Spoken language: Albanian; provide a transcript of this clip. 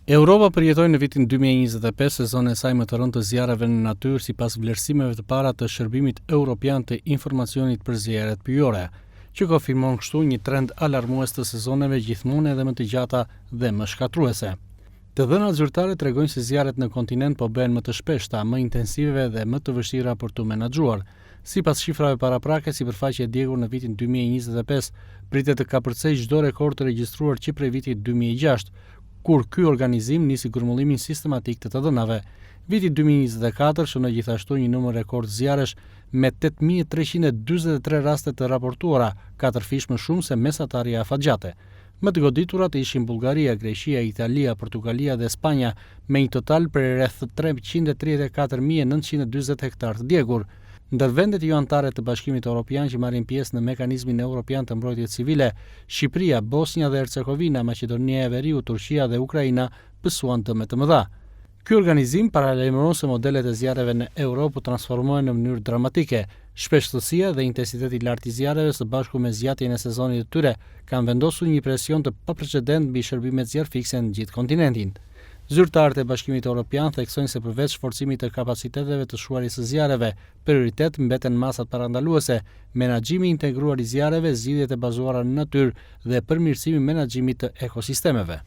Europa përjetoi në vitin 2025 sezonin e saj më të rëndë të zjarreve në natyrë sipas vlerësimeve të para të Shërbimit Europian të Informacionit për Zjarret Pyjore, që konfirmon kështu një trend alarmues të sezoneve gjithmonë edhe më të gjata dhe më shkatërruese. Të dhënat zyrtare tregojnë se zjarret në kontinent po bëhen më të shpeshta, më intensive dhe më të vështira për t'u menaxhuar. Sipas shifrave paraprake, sipërfaqja e djegur në vitin 2025 pritet të kapërcejë çdo rekord të regjistruar që prej vitit 2006, kur ky organizim nisi grumbullimin sistematik të të dhënave. Viti 2024 shënoi gjithashtu një numër rekord zjarresh me 8343 raste të raportuara, katërfish më shumë se mesatarja afatgjate. Më të goditurat ishin Bullgaria, Greqia, Italia, Portugalia dhe Spanja, me një total prej rreth 334.940 hektarë të djegur. Ndër vendet jo anëtare të Bashkimit Europian që marrin pjesë në Mekanizmin Europian të Mbrojtjes Civile, Shqipëria, Bosnja dhe Hercegovina, Maqedonia e Veriut, Turqia dhe Ukraina pësuan dëme të mëdha. Ky organizim paralajmëron se modelet e zjarreve në Europë po transformohen në mënyrë dramatike. Shpeshtësia dhe intensiteti i lartë i zjarreve së bashku me zgjatjen e sezonit të tyre kanë vendosur një presion të paprecedent mbi shërbimet zjarrfikëse në gjithë kontinentin. Zyrtarët e Bashkimit Europian theksojnë se përveç forcimit të kapaciteteve të shuarjes së zjarreve, prioritet mbeten masat parandaluese, menaxhimi i integruar i zjarreve, zgjidhjet e bazuara në natyrë dhe përmirësimi i menaxhimit të ekosistemeve.